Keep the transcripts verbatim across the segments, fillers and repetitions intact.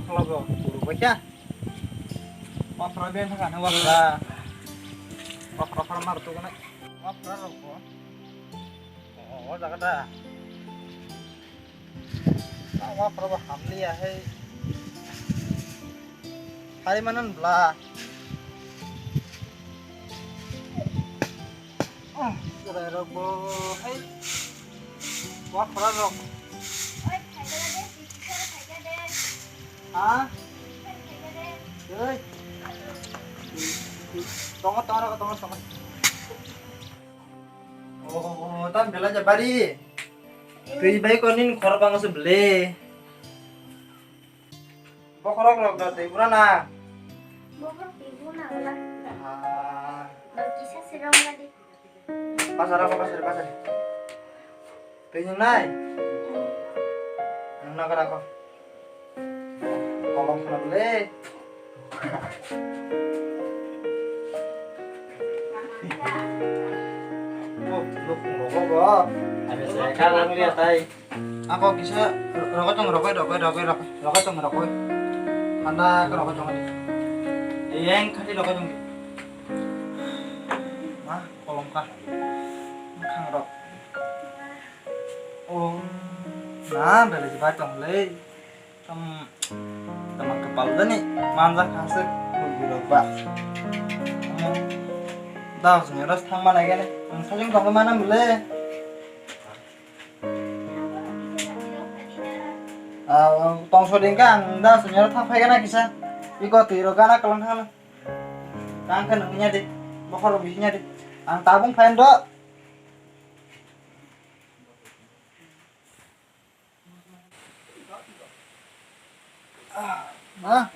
Logo, guru baikha. Wafra ben thaka ne wafra. Wafra far mar to gana. Wafra rok bo. O, o jaga da. Wafra bo hamliya hai. Hai manan bla. Oh, chwrai rok bo hai. Wafra rok. Ha? Oi. Tongo, tongo, tongo, tongo. Oh, tam bela ja bari. Twi bai konin khor bang se ble. Bokhorok rok da twi bura na. Bokhorok twi bura na wala. Ah. Kisa sirong gadi. Pasar ako, pasar, pasar. Twi nai. Nang na kara ko. Kolom sana bele. Oh, luk rokok bo. Ada saya kalang lihat ai. Ako kisa rokok tong rokok rokok rokok rokok rokok tong rokok. Handa ke rokok tong. Yang kati rokok tong. Mah kolom kah. Khang rok. Oh, na bele jibai tong le. Tam, tama kapal jani, manjak kha se, gurok ba. Omo, da, sini ras thang mana gini, ang sajung tong mana mule. Ah, tong soding ka, ang da, sini ras thang phai gana kisa. Iko tiro gana kalang thang na. Tang kan nungnya de, bokor bisinya de. Ang tabung phain do. Ah,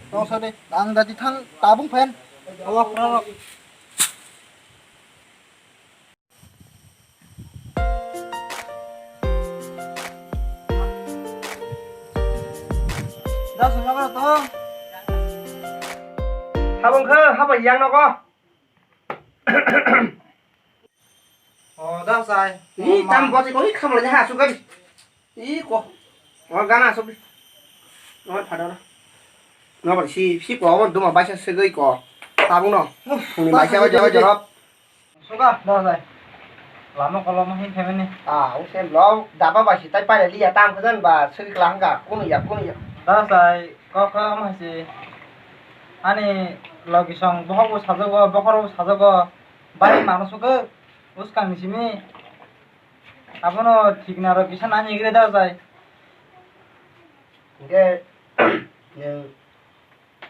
tong sode, ang dadi thang tabung phen. Awa, prarok. Da, sunglaga to. Habang khe, haba yang nogo. O, da sai. Ih, tam bosi ko, ih, khamle ha, suka di. Ih, ko. O, gana asuk di. O, phada na. No, bari si, si ko, o, duma baisa segoi ko. Tabung no. Uf, phungni ta baisa segoi ba jawai di. Jorop. Suka, da sai. Lama kolom hin family. Ah, o sem lo, daba baisi tai pai liya tam khajan ba, segoi klang ga, kunu ya, kunu ya. Da sai, ko ko ma si. Ani logi song bohok bo sajago, bokhor bo sajago. Bai mano suka. Uskang ni simi abono thikna rok kisa nani gre da jai. Hingke nwng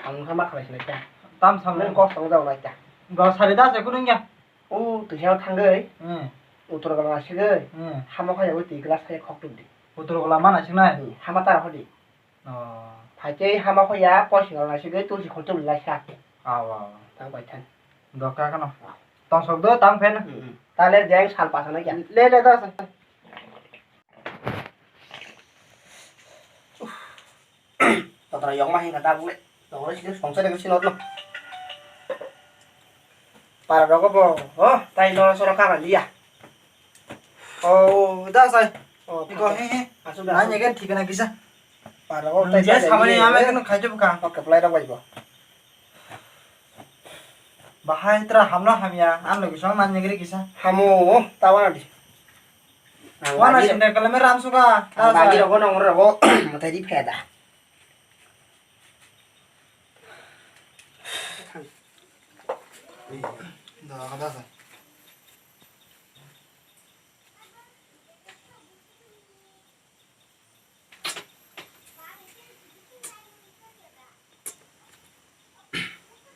ang wngkha ma khalai sinai kha. Tam sam nwng kok song jao lai kha. Go sari da se kunung ya. O twisa thangwi. Hmm. Utor gala sigwi. Hmm. Hamo kha yawi twi glass khe khok tuk di. Utor gala mana sinai. Hmm. Hama ta hodi. Oh. Phaikhe hama khoya, poising rok naisingwi tulsi khol tubuli laisa. Aw, aw. Tang bai thang. Doka kano. Tong sok do, tang phen. Hmm, hmm. Tale jeng sal pasana kya? Le, le, da. Totra yong ma hinga da bule. Tong le sini songsa de sini otlo. Para rogo bo, oh, tai no soro kara liya. Oh, da sai. Oh, iko, he, he. Asuk da, asuk. Nanya kan thikana kisa. Para o, hmm, tai je samani ame kan khai jab ka. Oke, play da bai bo. Bahai tra hamno hamya, an logi song nanya gri kisa. Hamo, tawana di. Wana sinde kalame ram suka. Bagi rogo nong rogo, matai di pheda. Da, da, da.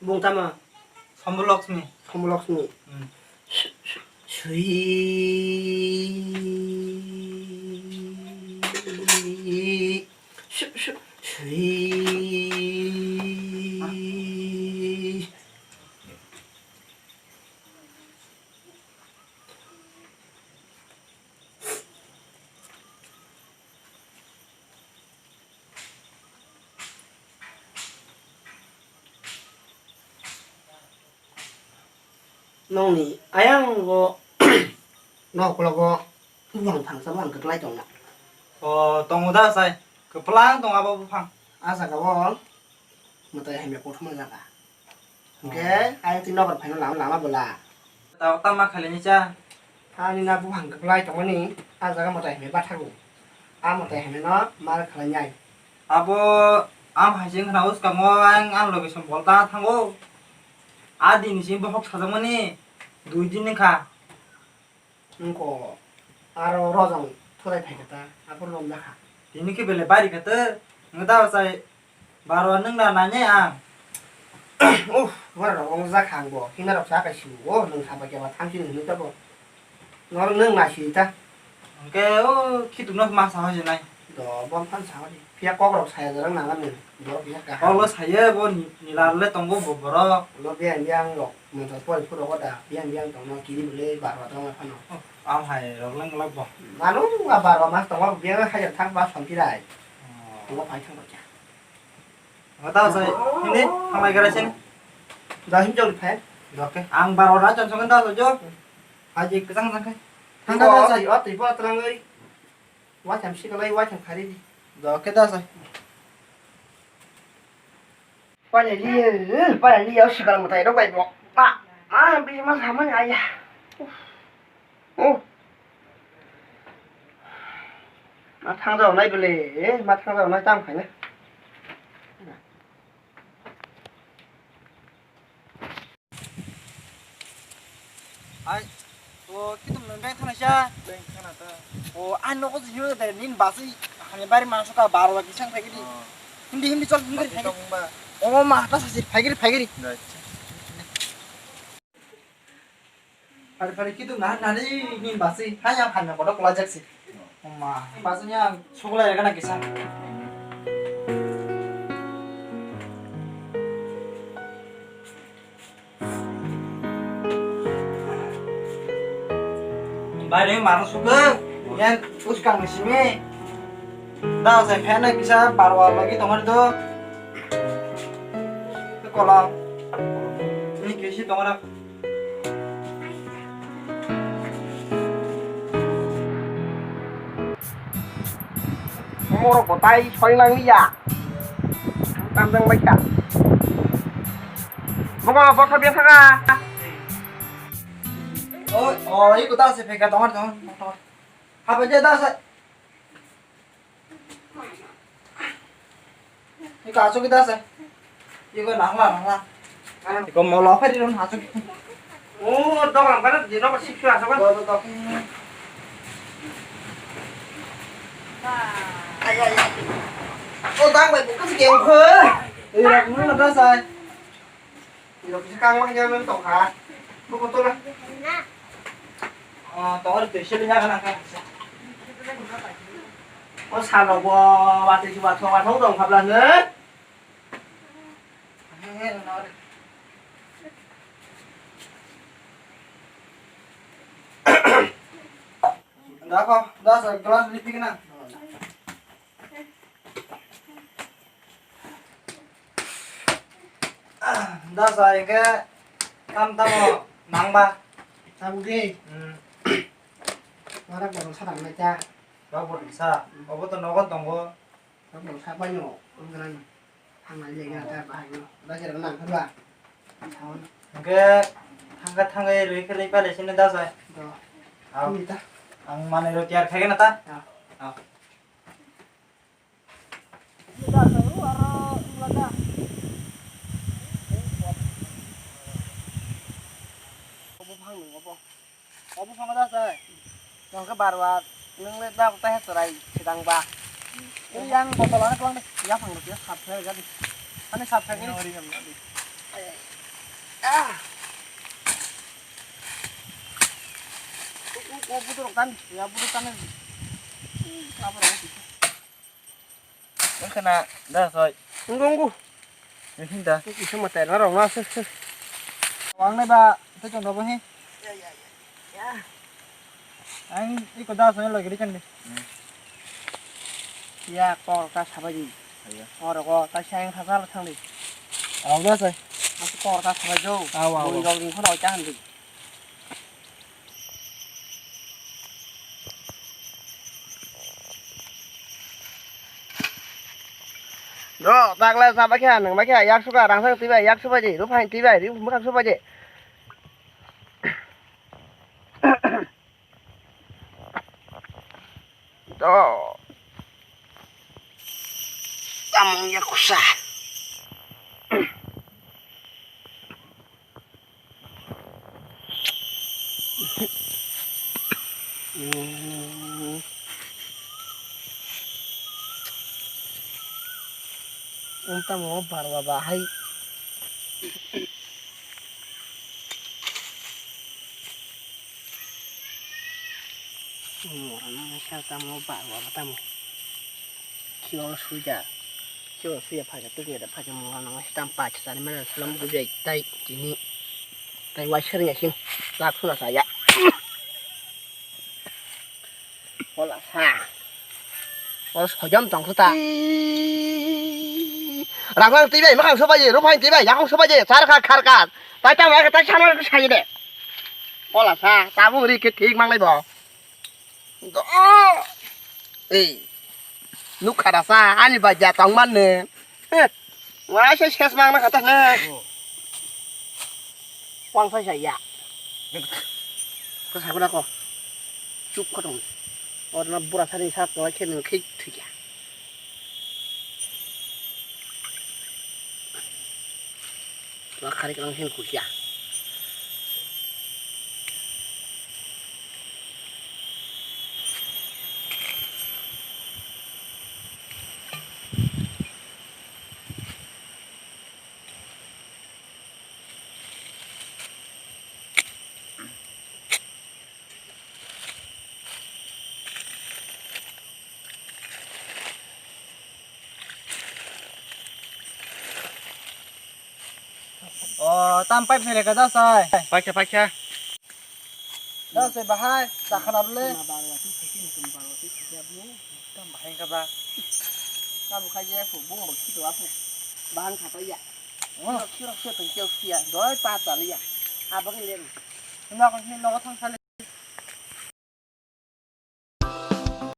Bung tama? Sambu Lakshmi. Sambu Lakshmi. Hmm. Sui. Su-, su-, sui. Nokni ayang o, nok ukologo buphang phangsa buphang kwplai tongna. O, tongo da sai. Kwplang tong abo buphang. A jaga o mwtai hamya kothoma jaga. Hwnkhe ayang twi nobar phaino lama lama bwla. Tao tama khailani cha. Ani na buphang kwplai tongmani a jaga mwtai hamya bathago. A mwtai hamya no mar khlainai. Abo ang hai se wngkha na uskango ang ang loge som bol ta thango. A din ni simi bokhok sajakmani dui din wngkha. Wngkha aro rojong thulai phaikha ta, aphuru romjakha. Tini khe belai bari kha to, wngkha ta bwsai baro nwng da nainai ang. Uff, borok rok wngjak kha ang bo, hina rok sa kai si o, nwng saba khe ba thang sini hinwi ta bo. Nor nwng na si ta. Hwnkhe o khitung no ma sa hoi nai. Do, bom phan sa hoi. Phiya kok rok saya jarang nang ani. Borok phiya kaham. Kok lo saya bo ni, nila le tongo bo borok. Ulo biyang biyang rok. Motor pori phuru ko da. Biyang biyang tong no kiri bole barwa tong phano. Oh, am hai rok lang lak bo. Manu a barwa mas tongo biyang hai thang ba som kirai. Oh. Ulo phai thang bacha. Mata sai. Hindi, thang lai gara sen. Da him jol phai. Doke. Ang barwa da chon song da so jo. Haji kesang sang kai. Thang da sai. Yo, twi pa terang oi. Waitham sikalai, waitham khari di. Do khe da sai. Pale liye, pale liye, o sikal mwtai rok bai bo. Pa, ma, bini ma samani aya. Oh. Ma thang jao nai bele, ma thang jao nai tam khaina. Ai, o kitum nang beng thana sa. Beng thana ta. O, ai nogo jio de nin basi hani bari mangso ka baro la kisang phai gidi. Oh. Hindi, hindi chol, hindi phai gidi. Tong ba. O ma ta sasi phai gidi, phai gidi. Right. Phari phari kitum na nani nin basi haya phai na bodo kola jaksi. Ma, basu nya sugla ya kana kisa. Bai re maro suka, yan uskang ni simi. Da sai fan na kisa barwa lagi tomar do. Kola. Ni kisi tomar. Omorok bo tai soi lang liya. Tamjang bai kha. Bobo, bokha biya thaka. Oi, oi, iko da se pheka, tomar, tomar, tomar. Haba je da se. Iko asuk kita se. Iko nangla, nangla. Iko molo phari ron asuk. Oh, dok lang pada di nomor six asuk kan. Do, do, do. Ay, ay, ay. Oh, dang bai buka sih kayak. Iya, kamu ada saya. Iro kisa kang mang jang nang tong kha. Buku tu lah. Ah, tong ada tu sih lihat kan kan. Oh, salo bo, wati si wati wati dong kabla ne. Dah kok, dah sa glass di pikir na. Da sa hingke tam tamo nangba. Tabuk de. Hmm. Warak borok sa nang nai ta. Rok borok sa. Obo to nogo tongo. Rok borok sa pai no. Ungkran. Thang nai le gana ta bahai no. Da jera nang kha ba. Sawan. Hingke thangka thangka rui khe rui pale sini da sa. Do. Au. Ini ta. Ang mane rok tiyar khai na ta. Ya. Au. Obo phang nung obo. Obo phang da sai. Nang khe barwa nung le da ta he chwrai sidang ba. Ei yang botol ano kwlang de. Ya phang rok ya sap khe ga di. Ani sap khe ga di. Ah. Obo dorok tan ya, obo tan. Apa rok? Wngkha na da soi. Wngkha wngkha. Wngkha da. Kisa mwtai na rok na se se. Wang nai ba tei chwng rok bo he. Ang iko da soi lagi ri chang de. Ya kor ka sabai di. Oro ko ta sang kha sal thang di. Ang da soi. Mas kor ka sabai jo. Aw, aw, aw. Bui rok ni khono cha han di. Do, takla sa bakya, nang bakya, yak suka, rang sang tibai, yak suka je, ruphai tibai, ri mukhang suka je. Do. Tamung ya kusa. Unta mo barwa bahai. Mo rana sa tamo barwa tamo. Kio suja. Kio suja phaja tu keda phaja mo rana stam pach sari mana salam bujai tai tini. Tai wai sering ya sing. Lak suna saya. Hola sa. Hola hojam tong khuta. Rang rang tibai, makhang sobai, ruphai tibai, yakung sobai, char kha khar kha. Tai tamo kha tai sana ko sai de. Hola sa, tabung ri ke thik manglai bo. Do. Ei. Nuk khara sa, ani ba ja tong man ne. Heh. Wah, saya ses mang na kata ne. Wang sai sai ya. Ko sa ko da ko. Chup ko tong. Or na bura sari sa ko khe nung khik thik ya. Wa khari kang hin kusia. O, tam pipe sere ka da sai. Paikha, paikha. Da sai bahai, ta khana bole. Tam bahai ka ba. Tam khai je pu bung bak khito apu. Bahang khata ya. Oh. Khiro khiro khiro khiro ya. Doi pa tali ya. Abang le. Na ko ni no thang sale.